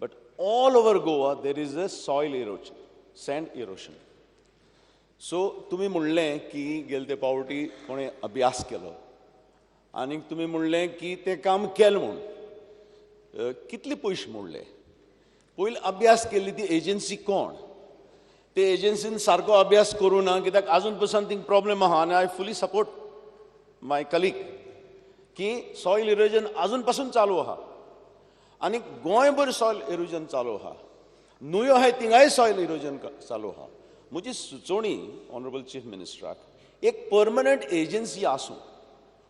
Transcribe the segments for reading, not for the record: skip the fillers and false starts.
But all over Goa there is a soil erosion, sand erosion. So तुमी म्हणलें की गेले ते पावटी कोणें अभ्यास केलो आनी तुमी म्हणलें की तें काम केलें म्हूण. कितले पयशे मोडले? पयलीं अभ्यास केल्ली ती एजन्सी कोण? ते एजन्सीन सारको अभ्यास करूं ना, कित्याक आजून पसून थिंग प्रॉब्लेम आहा. आनी I fully support my colleague की सॉयल इरोजन आजून पासून चालू आहा आनी गोंयभर सॉयल इरोजन चालू आहा. न्हंयो आहाय थिंगाय सॉयल इरोजन चालू आहा. म्हजी सुचोवणी ऑनरेबल चीफ मिनिस्टराक, एक परमनंट एजन्सी आसूं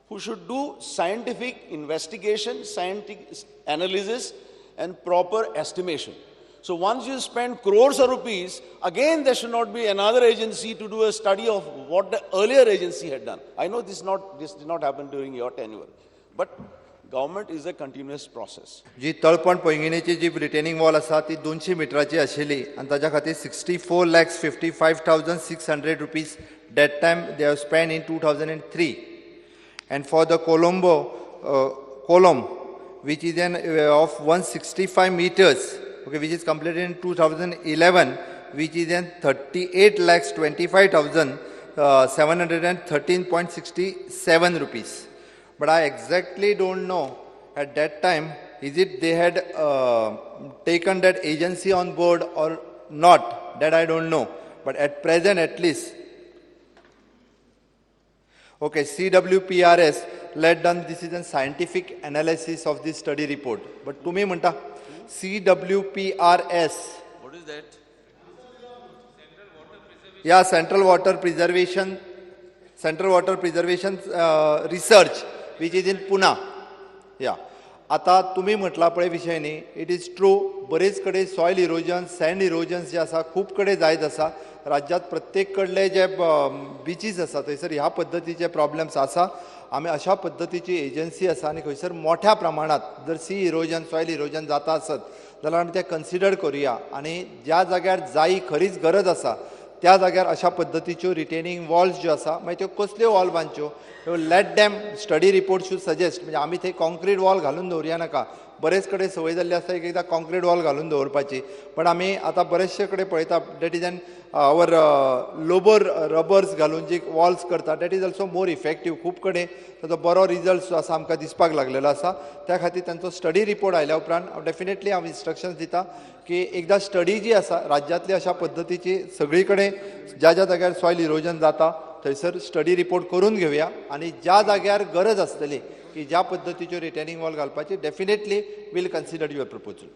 who should do scientific investigation, scientific analysis and proper estimation. So once you spend crores of rupees, again there should not be another agency to do a study of what the earlier agency had done. I know this did not happen during your tenure, but government is a continuous process. जी तळपण पैंगिणीची जी retaining wall आसा ती 200 मिटराची आशिल्ली आनी ताच्या खातीर ₹64,55,600 that time they have spend in 2003. And for the Colombo Colomb, which is an of 165 meters, okay, which is completed in 2011, which is an ₹38,25,713.67. But I exactly don't know at that time, is it they had taken that agency on board or not, that I don't know. But at present at least, okay, CWPRS led done, this is a scientific analysis of this study report. But तुम्ही म्हणता CWPRS. What is that? Yeah, Central Water Preservation Research, which is in Pune. Yeah. आता तुम्ही म्हटला पळय विशय न्ही, it is true, बरेच कडेन सॉयल इरोजन, सँड इरोजन्स जे आसा खूब कडेन जायत आसा. राज्यांत प्रत्येक कडले जे बिचीस आसा थंयसर ह्या पद्दतीचे प्रॉब्लम्स आसा. आमी अशा पद्दतीची एजन्सी आसा आनी खंयसर मोठ्या प्रमाणात जर सी इरोजन, सॉयल इरोजन जाता आसत जाल्यार आमी तें कन्सिडर करुया आनी ज्या जाग्यार जायी खरीच गरज आसा त्या जाग्यार अशा पद्दतीच्यो रिटेनिंग वॉल्स ज्यो आसा, मागीर त्यो कसल्यो wall बांदच्यो, let them study report should suggest. म्हणजे आमी थंय कॉन्क्रीट वॉल घालून दवरुया नाका. बरेच कडेन संवय जाल्ली आसता एक एकदां कॉन्क्रीट वॉल घालून दवरपाची, पण आमी आतां बरेचशे कडेन पळयता, that is an our rubber rubbers घालून जी वॉल्स करता, that is also more effective. खूब कडेन ताचो बरो रिजल्ट जो आसा आमकां दिसपाक लागलेलो आसा. त्या खातीर तांचो स्टडी रिपोर्ट आयल्या उपरांत डेफिनेटली हांव इन्स्ट्रक्शन्स दिता की एकदां स्टडी जी आसा राज्यांतली अशा पद्दतीची सगळी कडेन ज्या ज्या जाग्यार सॉयल इरोजन जाता थंयसर स्टडी रिपोर्ट करून घेवया आनी ज्या जाग्यार गरज आसतली की ज्या पद्दतीच्यो रिटेनिंग वॉल घालपाची, definitely we'll consider your proposal.